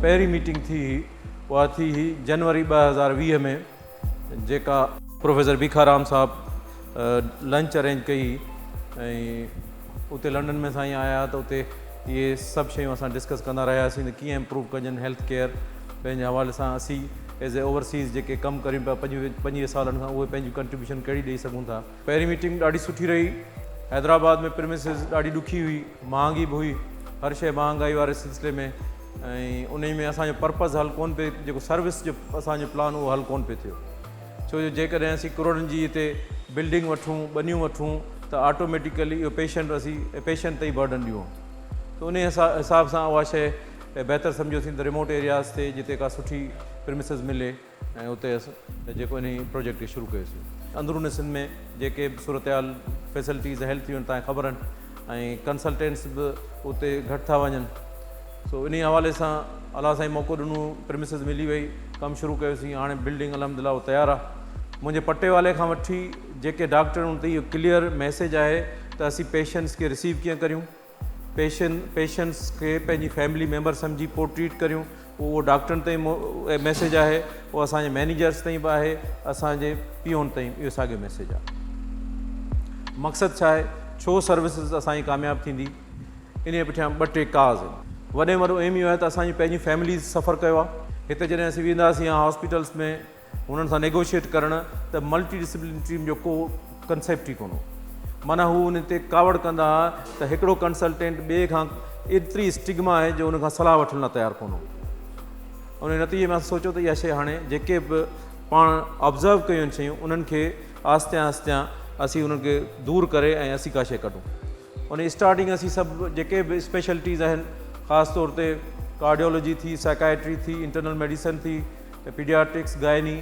پهرين ميٽنگ ٿي هئي اها ٿي هئي جنوري 2020 ۾ جيڪا پروفيسر ڀيکارام صاحب لنچ ارينج ڪئي هئي ۽ اتي لنڊن ۾ سائين آيا ته اتي اهي سڀ شيون اسان ڊسڪس ڪندا رهياسين ته ڪيئن امپروو ڪجن هيلٿ ڪيئر پنهنجي حوالي سان اسين ايز اي اوورسيز جيڪي ڪم ڪريون پيا 25 سالن کان اهي پنهنجي ڪنٽريبيوشن ڪهڙي ڏئي سگهون ٿا. پهرين ميٽنگ ڏاڍي سٺي رهي. حيدرآباد ۾ پرمسز ڏاڍي ڏکي هئي، مهانگي به هئي، هر شيء مهانگائي واري سلسلي ۾ ۽ انهي ۾ اسان جو پرپز حل ڪونه پئي جيڪو سروس جو اسان جو پلان اهو حل ڪونه پئي ٿيو ڇو جو جيڪڏهن اسين ڪروڙن جي هتي بلڊنگ وٺون ٻنيون وٺون ته آٽوميٽيڪلي اهو پيشنٽ اسين پيشنٽ تي ئي برڊن ڏيون ته انهي حساب سان اها شيء بهتر سمجهيوسين ته ريموٽ ايرياز تي جتي ڪا سٺي پرمسز ملي ۽ اتي اسان جيڪو انهي پروجيڪٽ کي شروع ڪيوسين. اندرون سنڌ ۾ جيڪي به صورتحال فيسلٽيز هيلٿ جون تان خبر آهن ۽ ڪنسلٽينٽس به اتي گهٽ ٿا وڃن سو انهي حوالي سان الله سائين موقعو ڏنو پرمسز ملي وئي ڪم شروع ڪيوسين هاڻي بلڊنگ الحمدلله اهو تيار آهي منهنجي پٽيوالي کان وٺي جيڪي ڊاڪٽر ان تي اهو ڪليئر ميسيج آهي ته اسين پيشنٽس کي رسيو ڪيئن ڪريون پيشن پيشنٽس کي پنهنجي فيملي ميمبر سمجهي پوء ٽريٽ ڪريون اهو ڊاڪٽرن تائين ميسيج آهي اهو اسان جي مئنيجرس تائين به آهي اسان جي پيون تائين اهو ساڳيو ميسيج آهي مقصد ڇا آهي ڇو سروسز اسان جي ڪامياب ٿيندي انهي پٺيان ٻه ٽي ڪاز آهن وڏي ۾ وڏو ايم اهو آهي ته اسان جي پنهنجي فيمليز سفر ڪيو آهي هتي جڏهن اسين وينداسين هاسپيٽلس ۾ هنن سان نيگوشيئيٽ ڪرڻ ته ملٽي ڊسپلين ٽيم جو ڪو ڪنسيپٽ ئي ڪونه هو. معنيٰ هو ان تي ڪاوڙ ڪندا ها ته هڪڙو ڪنسلٽينٽ ٻئي کان ايتري اسٽگما آهي جو ان کان صلاح وٺڻ لاء تيار ڪونه هو. ان جي نتيجي ۾ اسان سوچيو ته اها شيء هاڻي جيڪي به پاڻ آبزرو ڪيون آهن شيون انهن کي آهستي آهستي اسين انهن کي دور ڪري ۽ اسين ڪا شيء ڪڍون. ان اسٽارٽنگ اسين سڀ جيڪي به اسپيشلٽيز آهن خاص طور تي ڪارڊيولوجي ٿي، سائيڪائٽري ٿي، انٽرنل ميڊيسن ٿي، پيڊياٽرڪس، گائني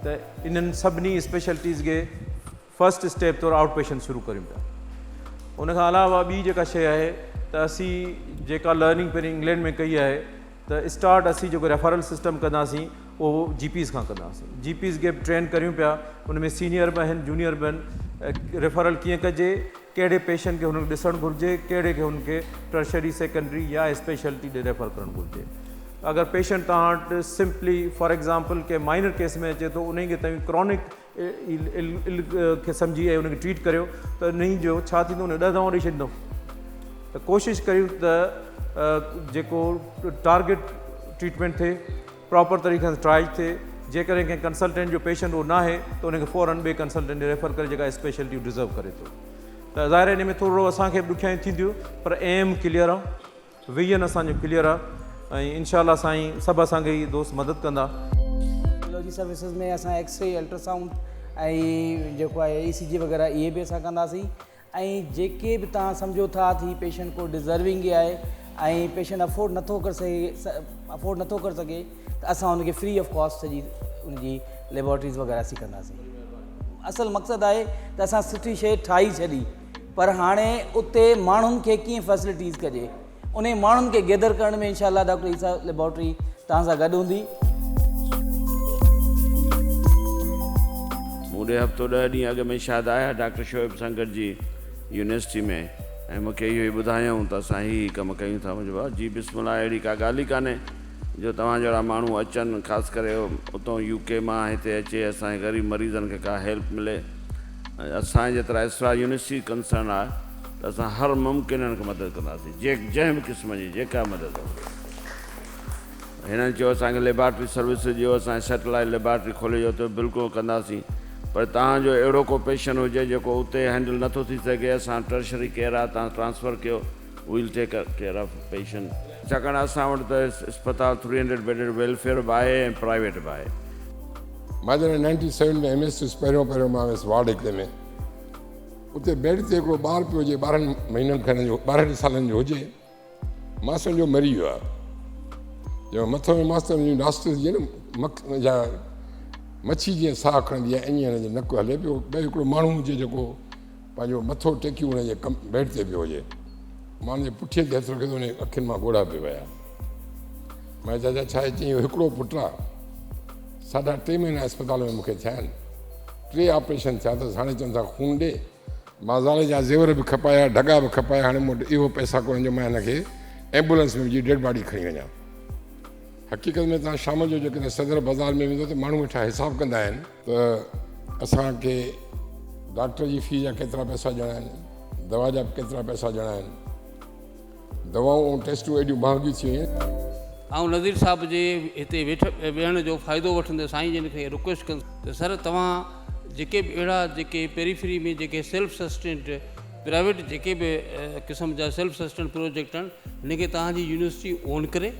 ته انهن سڀني اسپيشلٽيز کي فرسٽ اسٽيپ طور آئوٽ پيشنٽ شروع ڪريون پيا. ان کان علاوه ٻي جيڪا شيء آهي ته اسين جيڪا لرننگ پهرين انگلينڊ ۾ ڪئي آهي ته اسٽارٽ اسين جيڪو ريفرل سسٽم ڪنداسين اهو جي پيز کان ڪنداسين. جي پيز کي به ٽرين ڪريون پيا ان ۾ سينيئر به آهن جونيئر به آهن ريفرل ڪيئن ڪجي ڪهڙي پيشنٽ کي هنن کي ڏسڻ گهرجي، ڪهڙي کي هن کي ٽرشري، سيڪنڊري يا اسپيشلٽي ڏي ريفر ڪرڻ گهرجي. اگر پيشنٽ توهان وٽ سمپلي فار ايگزامپل ڪنهن مائنر ڪيس ۾ اچي ٿو انهي کي توهين ڪرونڪ ال کي سمجهي ۽ ان کي ٽريٽ ڪريو ته انهي جو ڇا ٿيندو ان 10 دوائون ڏئي ڇڏيندو ته ڪوشش ڪريون ته جيڪو ٽارگيٽ ٽريٽمينٽ ٿئي پراپر طريقي سان ٽرائج ٿئي، جيڪڏهن ڪنهن ڪنسلٽنٽ جو پيشنٽ اهو ناهي ته ان کي فورن ٻئي ڪنسلٽنٽ ڏي ريفر ڪري جيڪا اسپيشلٽي هو ڊزرو ڪري ٿو ته ظاهر آهي ان ۾ ٿورڙو اسان کي به ڏکيائيون ٿينديون پر ايم ڪليئر آهي ويزن اسان جو ڪليئر آهي ۽ انشاء الله سائين سڀ اسان کي دوست مدد ڪندا. ريڊيولوجي سروسز ۾ اسان ايڪس ري، الٽراسائونڊ ۽ جيڪو آهي اي سي جي وغيره اهي به اسان ڪنداسين. ۽ جيڪي به توهان سمجهو ٿا ته هي پيشنٽ ڪو ڊزروينگ آهي ۽ پيشنٽ افورڊ نٿو ڪري سگهي افورڊ نٿو ڪري سگهي ته اسان ان کي فري آف ڪاسٽ سڄي ان جي ليبارٽريز وغيره اسين ڪنداسين اصل مقصد آهي ته اسان سٺي شيء ٺاهي ڇڏي پر هاڻي اتي ماڻهن کي ڪيئن فيسلٽيز ڪجي انهي ماڻهن کي گيدر ڪرڻ ۾ انشاء الله ڊاڪٽر عيسيٰ ليبارٽري توهان سان گڏ هوندي. مون ڏي هفتو ڏهه ڏينهن اڳ ۾ شايد آيا ڊاڪٽر شعيب سان گڏجي يونيورسٽي ۾ ۽ مون کي اهو ئي ٻڌايائون ته اسان هي هي ڪم ڪيون ٿا. مون چيو بابا جي بسم الله اهڙي ڪا ڳالهه ئي ڪانهي جو توهان جهڙا ماڻهو اچن خاص ڪري اتون يو ڪي مان هتي اچي اسان جي غريب مريضن کي ڪا هيلپ ملي ۽ اسان جيترا اسرار يونيورسٽي ڪنسرن آهي ته اسان هر ممڪن هنن کي مدد ڪنداسين جنهن به قسم جي جيڪا مدد هجي. هنن چيو اسان کي ليبارٽري سروس ڏيو اسان سيٽلائيٽ ليبارٽري کولي ڏيو ته بلڪل ڪنداسين پر توهان جو اهڙو ڪو پيشنٽ هجي جيڪو اتي هينڊل نٿو ٿي سگهي اسان ٽرشري ڪيئر آهي توهان ٽرانسفر ڪيو ويل ٽيڪ ڪيئر آف پيشنٽ. ڇاڪاڻ اسان وٽ ته اسپتال ٿري هنڊريڊ بيڊڊ ويلفيئر به آهي ۽ پرائيويٽ به آهي. مان جڏهن نائنٽي سيون ۾ ايم ايس ٿيس پهريون پهريون مان ويس وارڊ هڪڙي ۾ اتي بيڊ تي هڪڙو ٻار پيو هجي 12 مهينن کن جو 12 سالن جو هجي مان سمجهيو مري ويو آهي جو مٿو ۾ ماستر جون ناسٽرز جيئن نه مک يا مڇي جيئن ساهه کڻندي آهي ائين هن جو نڪ هلي پيو ٻيو هڪڙو ماڻهو هجي جيڪو پنهنجو مٿو ٽيڪي ان جي ڪم بيڊ تي پيو هجي مان ان جي پٺيء تي هٿ رکيو ته ان جي اکين مان ڳوڙها پئي ويا مان چاچا ڇا آهي چيائين اهو هڪڙو پٽ آهي ساڍا ٽي مهينا اسپتال ۾ مون کي ٿيا آهن ٽي آپريشن ٿيا اٿس هاڻي چون ٿا خون ڏي مان زال جا زيور به کپايا ڍڳا به کپايا هاڻي مون وٽ اهو پئسا ڪونهن جو مان هن کي ايمبولنس ۾ وجهي ڊيڊ باڊي کڻي وڃان. حقيقت ۾ توهان شام جو جيڪڏهن صدر بازار ۾ ويندو ته ماڻهو ويٺا حساب ڪندا آهن ته اسان کي ڊاڪٽر جي في جا ڪيترا پئسا ڏيڻا آهن، دوا جا ڪيترا پئسا ڏيڻا آهن. دوائون ۽ ٽيسٽون ايڏيون مهانگيون ٿي ويون آهن. آئون نذير صاحب جي هتي ويٺ ويهڻ جو فائدو وٺندي سائين جن کي رڪويسٽ ڪندس ته سر توهان جيڪي به اهڙا جيڪي پيريفري ۾ جيڪي سيلف سسٽينڊ پرائيويٽ جيڪي به قسم جا سيلف سسٽينڊ پروجيڪٽ آهن هن کي توهان جي يونيورسٽي اون ڪري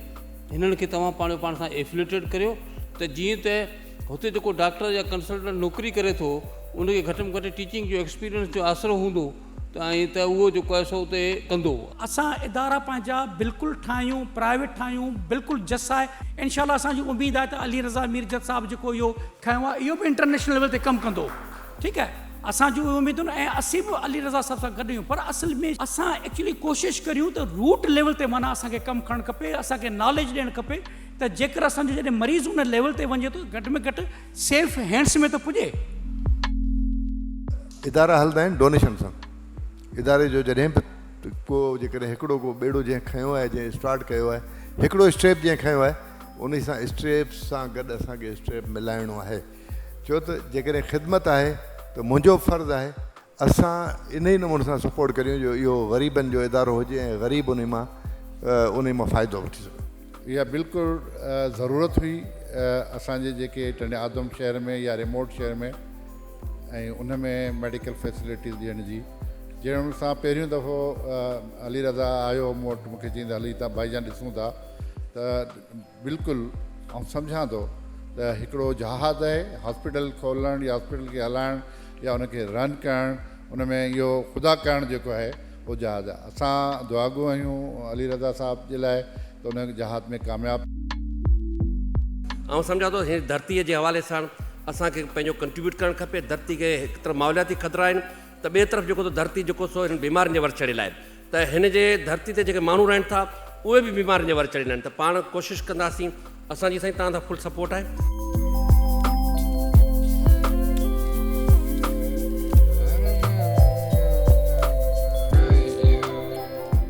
هنن کي توهان پاڻ پاڻ سان ايفليٽيڊ ڪريو ته جيئن ته هتي جيڪو ڊاڪٽر يا ڪنسلٽنٽ نوڪري ڪري ٿو ان کي گهٽ ۾ گهٽ ٽيچنگ جو ايڪسپيرينس جو آسرو هوندو ته ۽ ته اهو جيڪو آهي سو اتي ڪندو. اسان ادارا پنهنجا بلڪل ٺاهيون پرائيويٽ ٺاهيون بلڪل جس آهي انشاء الله اسان جي اميد آهي ته علي رضا ميرجت صاحب جيڪو اهو کنيو آهي اهو به انٽرنيشنل ليول تي ڪم ڪندو ٺيڪ آهي اسان جون اهي اميدون ۽ اسين به علي رضا صاحب سان گڏ آهيون پر اصل ۾ اسان ايڪچولي ڪوشش ڪريون ته روٽ ليول تي معنيٰ اسان کي ڪم کڻڻ کپي اسان کي ناليج ڏيڻ کپي ته جيڪر اسان جو جڏهن مريض ان ليول تي وڃي ٿو گهٽ ۾ گهٽ سيف هينڊس ۾ ته پڄي. ادارا هلندا آهن ڊونيشن سان. اداري جو جڏهن به ڪو جيڪڏهن هڪڙو ڪو ٻيڙو جنهن کنيو آهي جنهن اسٽارٽ ڪيو آهي هڪڙو اسٽيپ جنهن کنيو آهي انهي سان اسٽيپ سان گڏ اسان کي اسٽيپ ملائڻو آهي ڇو ته جيڪڏهن خدمت آهي ته منهنجو به فرض آهي اسان انهي نموني سان سپورٽ ڪريون جو اهو غريبن جو ادارو هجي ۽ غريب انهي مان انهي مان فائدو وٺي سگهن. اها بلڪل ضرورت هئي اسان جي جيڪي ٽنڊي آدم شهر ۾ يا ريموٽ شهر ۾ ۽ ان ۾ ميڊيڪل فيسلٽيز ڏيڻ جي جنهن سان پهريون دفعو علي رضا آيو مون وٽ مونکي چيائين ته هلي هتان ڀائي جان ڏسون ٿا ته بلڪل آئون سمجهان ٿو ته هڪڙو جهاد آهي هاسپيٽل کولڻ يا هاسپيٽل کي هلائڻ يا ان کي رن ڪرڻ ان ۾ اهو خدا ڪرڻ جيڪو آهي اهو جهاد آهي اسان دعاگو آهيون علي رضا صاحب جي لاء ته ان جهاد ۾ ڪامياب آئون سمجهان ٿو هن ڌرتيء جي حوالي سان اسان کي پنهنجو ڪنٽريبيوٽ ڪرڻ کپي ڌرتي کي هڪ طرف ماحولياتي خطرا آهن ته ٻئي طرف جيڪو ڌرتي جيڪو سو هن بيمارين جي ور چڙهيل آهي ته هن جي ڌرتي تي جيڪي ماڻهو رهن ٿا اهي به بيمارين جي ور چڙهيل آهن ته پاڻ ڪوشش ڪنداسين اسان جي سائين توهان سان فل سپورٽ آهي.